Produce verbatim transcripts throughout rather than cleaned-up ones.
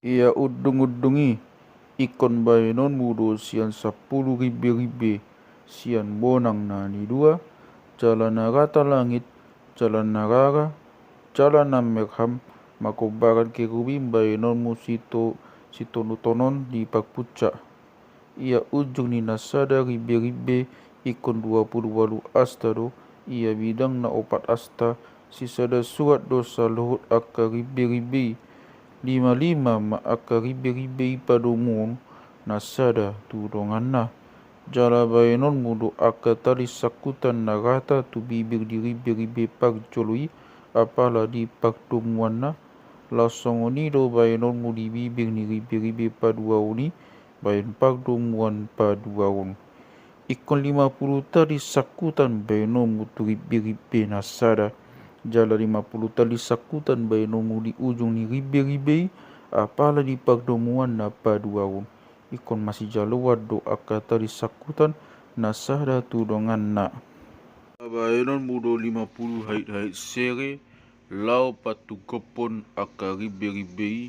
Ia undung-undung i ingkon baenonmu do sian sampulu rimbe-rimbe sian bonang na nidua, jala na rata langit, jala na rara, jala na merham, mangombaran kerubim baenonmu sito-, sitonon-tonon di parpuncak. Ia ujung ni na sada rimbe-rimbe ingkon dua pulu ualu asta do, ia bidang na opat asta, sisada suat do saluhut angka rimbe-rimbe i. Lima-lima ma angka rimbe-rimbe i padomuon na sada tu donganna. Jala baenonmu do angka tali sangkutan na rata tu bibir ni rimbe-rimbe parjolo i, apala di pardomuanna. Laos songon i do baenonmu di bibir ni rimbe-rimbe paduaon i, baen pardomuan paduaon. Ingkon lima pulu tali sangkutan baenonmu tu rimbe-rimbe na sada, jala lima pulu tali sangkutan baenonmu di ujung ni rimbe-rimbe i, apala di pardomuan na paduaon. Ingkon masijaloan do angka tali sangkutan na sada tu donganna. Baenonmu do lima pulu hait-hait sere, laho patungkophon angka rimbe-rimbe i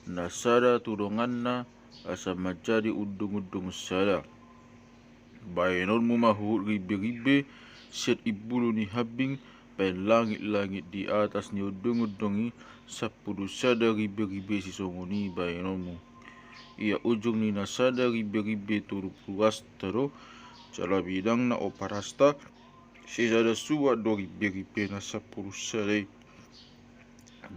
na sada tu donganna, asa manjadi undung-undung sada. Baenonmu ma huhut rimbe-rimbe sian imbulu ni hambing, baen langit-langit di atas ni undung-undung i, sampulu sada rimbe-rimbe sisongon i baenonmu. Ia ujung ni na sada rimbe-rimbe tolu pulu asta do, jala bidang na opat asta, sisada suat do rimbe-rimbe na sampulu sada i.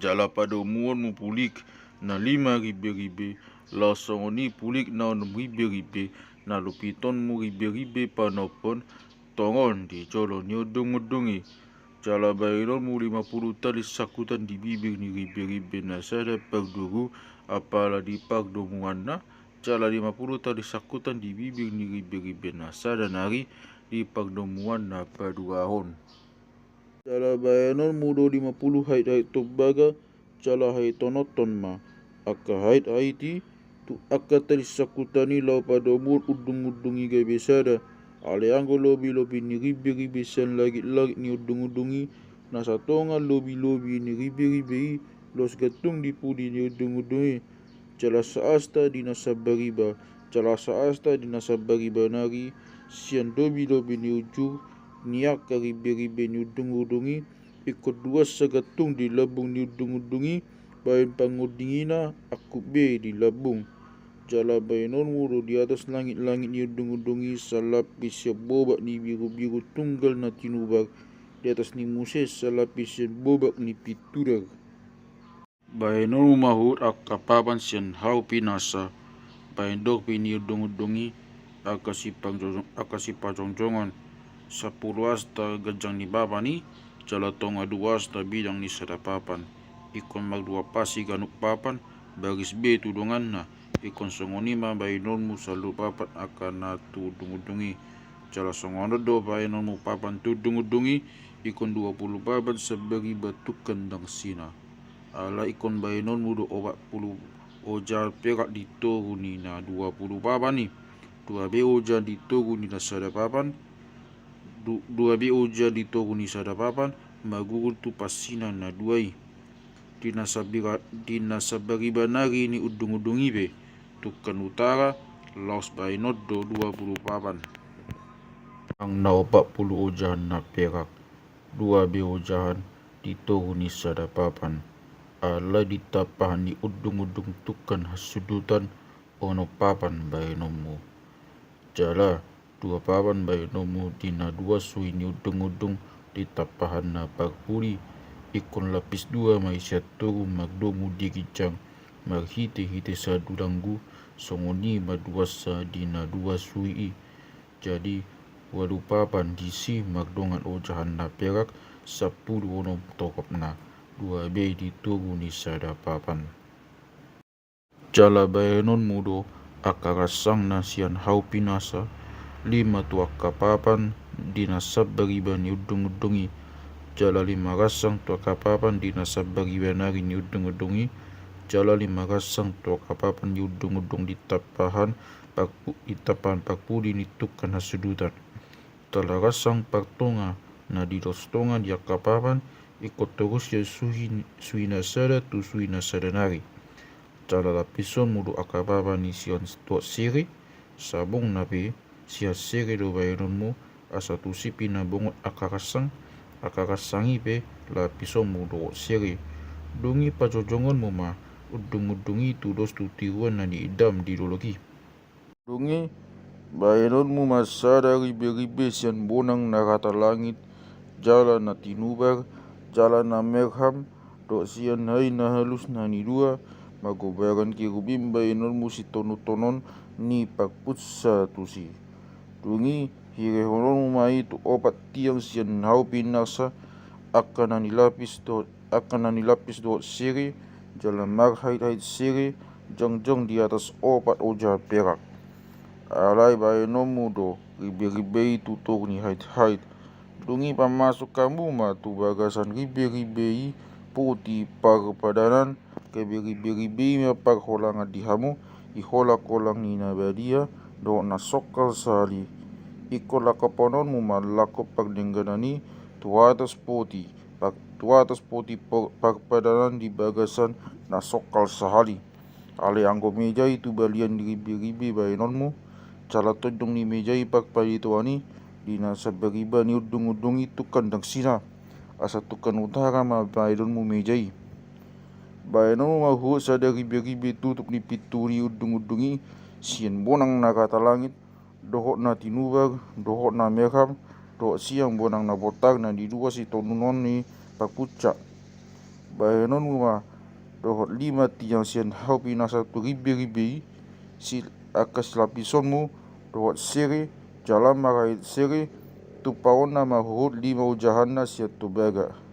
Jala padomuonmu pulik na lima rimbe-rimbe, laos songon i pulik na onom rimbe-rimbe, na lupitonmu rimbe-rimbe panophon tongon di jolo ni undung-undung i. Jala baenonmu lima pulu tali sangkutan di bibir ni rimbe-rimbe na sada pardomu, apala di pardomuanna, jala lima pulu tali sangkutan di bibir ni rimbe-rimbe na sada nari di pardomuan na paduahon. Jala baenonmu do lima pulu hait-hait tombaga, jala haitononhon ma angka hait-hait i tu angka tali sangkutan i laho padomuhon undung-undung i gabe sada. Alai anggo lobi-lobi ni rimbe-rimbe sian langit-langit ni undung-undung i, na satonga lobi-lobi ni rimbe-rimbe i, laos gantung di pudi ni undung-undung i, jala saasta di na sambariba, jala saasta di na sambariba nari, sian lobi-lobi ni ujur ni angka rimbe-rimbe ni undung-undung i, ingkon duansa gantung di lambung ni undung-undung i, baen pangondingina angkup be di lambung. Jala baenonmu do di atas langit-langit ni undung-undung i salapis sian bobak ni biru-biru tunggal na tinubar, di atas ni muse salapis sian bobak ni pintubar. Baenonmu ma huhut angka papan sian hau pinasa, baen dorpi ni undung-undung i, angka sipajong-, angka sipajongjongan, sampulu asta ganjang ni papan i, jala tonga dua asta bidang ni sada papan. Ingkon mardua pasi ganup papan, baris be tu donganna. Ingkon songon i ma baenonmu saluhut papan angka na tu undung-undung i. Jala songon on do baenonmu papan tu undung-undung i, ingkon dua pulu papan sambariba tungkan dangsina. Ala ingkon baenonmu do opat pulu ojahan perak di toru ni na dua pulu papan i. Dua be ojahan di toru ni na sada papan, du-, dua be ojahan di toru ni sada papan, magurung tu pasina na dua i. Di na sabira-, di na sambariba nari ni undung-undung i pe, tungkan utara, laos baenon do dua pulu papan. Nang na opat pulu ojahan na perak, dua be ojahan di toru ni sada papan. Alai di tampahan ni undung-undung tungkan hasudutan onom papan baenonmu. Jala dua papan baenonmu di na dua suhi ni undung-undung di tampahan na parpudi. Ingkon lapis dua ma i sian toru mardomu di ginjang marhite-hite sadulanggu, songon i ma duansa di na dua suhi i. Jadi ualu papan disi mardongan ojahan na perak, sampulu onom togapna, dua be di toru ni sada papan. Jala baenonmu do angka ransangna sian hau pinasa, lima tu angka papan di na sambariba ni undung-undung i, jala lima ransang tu angka papan di na sambariba nari ni undung-undung i, jala lima ransang tu angka papan di undung-undung di tampahan parpu-, di tampahan parpudi ni tungkan hasudutan. Tala ransang partonga na di dos tonga ni angka papan, ingkon torus sian suhi, suhi na sada tu suhi na sada nari. Jala lapisonmu do angka baba ni sian dohot sere, sabongna pe sian sere do baenonmu, asa tusi pinabongot angka gansang, angka gansang i pe lapisonmu dohot sere. Dung i pajojongonmu ma undung-undung i tudos tu tiruan na niidam di dolok i. Dung i baenonmu ma sada ribe-ribe sian bonang na rata langit, jala na tinubar, jala na merham, dohot sian hait na halus na nidua, margombaran kerubim baenonmu sitonun-tonun ni parpunsa tusi. Dung i hirehononmu ma i tu opat tiang sian hau pinarsa, angka na nilapis dohot angka na nilapis dohot sere, jala marhait-hait sere, jongjong di atas opat ojahan perak. Alai baenonmu do ribe-ribe i tu toru ni hait-hait. Dung i pamasuk hamu ma tu bagasan ribe-ribe i poti parpadanan, gabe ribe-ribe i ma parholangan di hamu, di holang-holang ni na badia dohot na songkal sahali. Ingkon langkophononmu ma langkop pardengganan i tu atas poti, par-, tu atas poti par-, parpadanan di bagasan na songkal sahali. Alai anggo meja i tu balian ni ribe-ribe baenonmu, jala tondong ni meja i parpalitoan i, di na sambariba ni undung-undung i tungkan dangsina, asa tungkan utara ma baenonmu meja i. Baenonmu ma huhut sada ribe-ribe tutup ni pintu ni undung-undung i, sian bonang na rata langit, dohot na tinubar, dohot na merham, dohot sian bonang na bontar na nidua sitonunon ni parpunsa. Baenonmu ma dohot lima tiang sian hau pinarsa tu ribe-ribe i, si-, angka silapisonmu, dohot sere, jala marhait sere, tumpaonna ma huhut lima ojahanna sian tombaga.